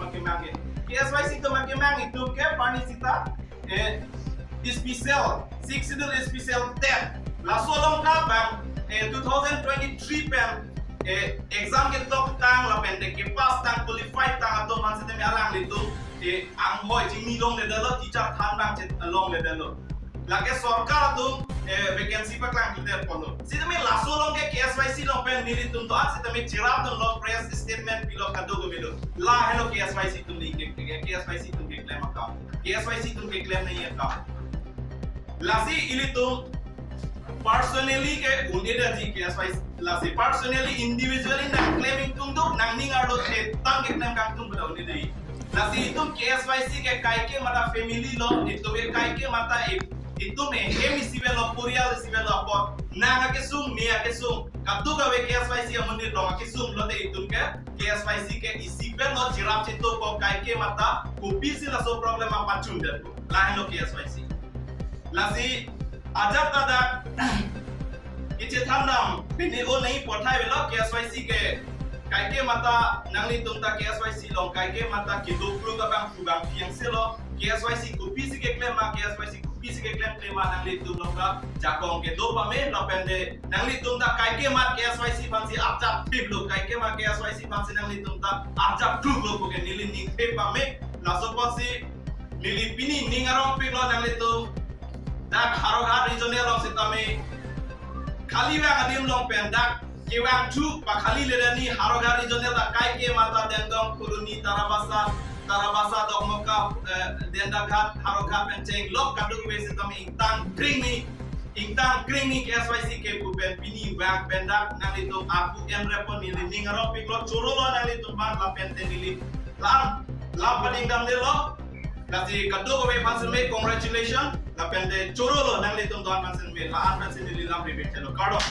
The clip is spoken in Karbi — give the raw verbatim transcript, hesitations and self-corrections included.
Kemang ke. K S Y C atum kemang itum ke parni sita, eh, special, Sixth Schedule special ten. Laso along ke bang, eh, two thousand twenty-three pen, eh, exam ketok tang lapen de kepass tang qualified tang atum aphan sitame alanglitum, eh, anghoi chingni longledetlo, teacher than bang chet longledetlo. Lake sorkar atum, eh, vacancy paklang tuder ponlo. Sitame laso along ke K S Y C along pen nelitum do-an sitame cherapdunlo, press statement pilo, kadokave do. Lahelo K S Y C atum ni ke, ke, K S Y C atum keklem akam. K S Y C atum keklem nangji akam. Lasi ilitum personally ke un-edetji K S Y C. Lasi personally, individually nangklem ingtung do, nangning arlo te tang keklem kangtung pada un-edetji. Lasi itum K S Y C ke kaike mata family lo, itum ke kaike mata i-, itum ehem isi avelo, porial isi avelo apot. Nang akesung, me akesung, kadokave K S Y C amonit along akesung lote itum ke K S Y C ke isi avelo, cherap chetok ko kaike mata, kopisi laso problem apachundet. Lahelo K S Y C. Lasi ajat ta dak kechethan dam, pini o nai porthai avelo K S Y C ke kaike mata nanglitum ta K S Y C along kaike mata kedo kluk abang kubang piang selo, K S Y C kopisi keklem ma, K S Y C kopisi keklem klem ma nanglitum along ta jakong kedo pame lapen de nanglitum ta kaike mat K S Y C aphansi arjap thip lo, kaike mat K S Y C aphansi nanglitum ta arjap kluk lo puke neli ning thip pame. Laso apotsi neli pini ning arong piklo nanglitum. Dak Howraghat regional along sitame khali vang adim along pen dak kevang thu pakhaliledet ni Howraghat regional dak kaike mata Dengdong Colony, Tarabasa, Tarabasa, Dokmoka, eh, Dendaghat, Howraghat pen chenglok kadokave sitame ingtang kring ni, ingtang kring ni K S Y C ke pu pen pini vang pen dak nanglitum aku en repon neli ning arong piklo, chorolo nanglitum aphan lapen te neli lam, lam pading damdelo. Lasi kadokave aphansi me congratulation, lapen te chorolo nanglitum do-an aphansi me, la-an aphansi neli lam rebek chelo, kardom.